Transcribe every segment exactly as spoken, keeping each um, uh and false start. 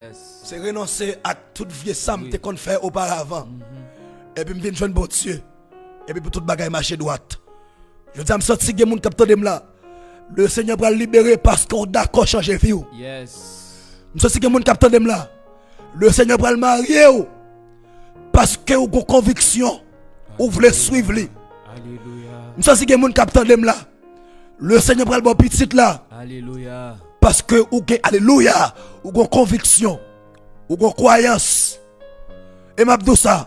Se renonse ak tout vye sa m te konn fè oparavan. Epi m vin jwenn Bondye. Epi pou tout bagay mache dwat. Jodi a m santi gen moun k ap tande m la. Le Senyè pral libere paske w dakò chanje vi w. M santi gen moun k ap tande m la. Le Senyè pral marye w paske w gon konviksyon. Ou vle swiv li. M santi gen moun k ap tande m la. Le Senyè pral ba w pitit la. Paske ou gen, alelouya, ou gon konviksyon. Ou gon kwayans. E m ap di w sa.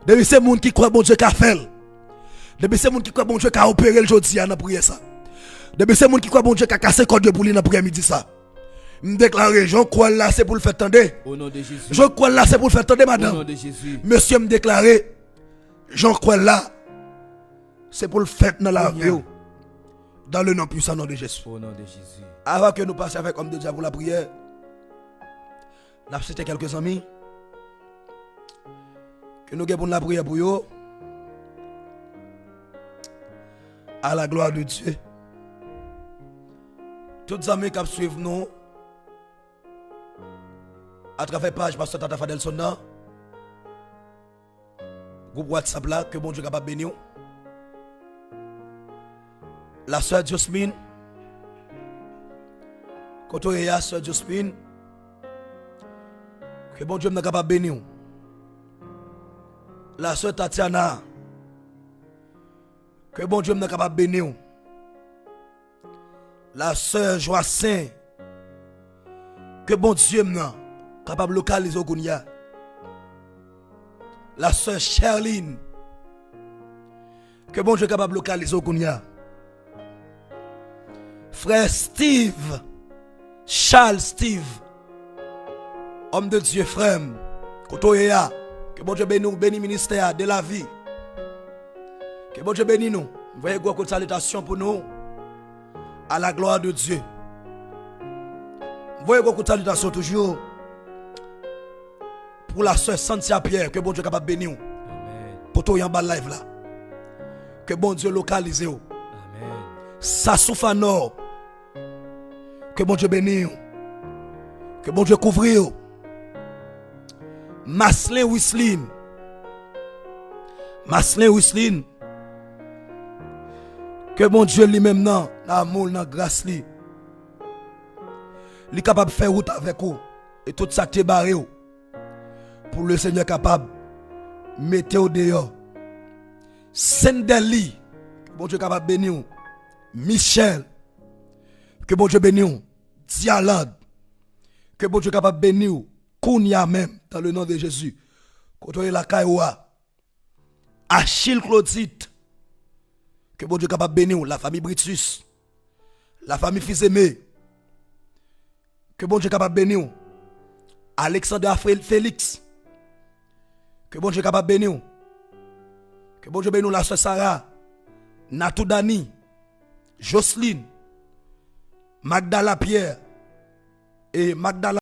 Depi se moun ki kwè Bondye ka fè l. Depi se moun ki kwè Bondye ka opere l jodi a nan priyè sa. Depi se moun ki kwè Bondye ka kase kòd yo pou li nan priyè midi sa. M deklare, jan w kwè l la, se pou l fèt tande. Jan w kwè l la, se pou l fèt tande, madanm. Mesye, m deklare, jan w kwè l la, se pou l fèt nan lavi w. Dans le nom puissant nom de Jésus. Avan ke nou pase avèk òm de Dye a pou lapriyè, n ap site kèlke zanmi ke nou gen pou n lapriyè pou yo. À la gloire de Dieu. Tout zanmi k ap swiv nou atravè paj Pastè Tata Fadelson nan, gwoup WhatsApp la, ke Bondye kapab beni w. La sè Josephine, kote w ye a, sè Josephine? Ke Bondye m nan kapab beni w. La sè Tatiana, ke Bondye m nan kapab beni w. La sè Joacin, ke Bondye m nan kapab lokalize w kounye a. La sè Sherline, ke Bondye kapab lokalize w kounye a. Frè Steve, Charles Steve, homme de Dieu, frè m, kote w ye a, ke Bondye beni w, beni ministè a, de la vie. Ke Bondye beni nou. M voye gwo kout salitasyon pou nou. À la gloire de Dieu. M voye gwo kout salitasyon toujou pou la sè Santia Pierre, ke Bondye kapab beni w. Kote w ye anba live la. Ke Bondye lokalize w. Sasou Fanor, ke Bondye beni w. Ke Bondye kouvri w. Maslin Wislin. Maslin Wislin. Ke Bondye li menm nan, nan amou l, nan gras li, li kapab fè wout avèk ou. E tout sa k te bare w, pou le Senyè kapab mete w deyò. Sendeli, ke Bondye kapab beni w. Michel, ke Bondye beni w. Dialad, ke Bondye kapab beni w kounye a menm, dans le nom de Jésus. Kote w ye lakay ou a. Achille Claudit, ke Bondye kapab beni w. Lafanmi Britus, lafanmi Fizeme, ke Bondye kapab beni w. Alexandra Fe-, Félix, ke Bondye kapab beni w. Ke Bondye beni w, la sè Sara, Natou Dani, Joseline, Magdala Pierre, e Magdala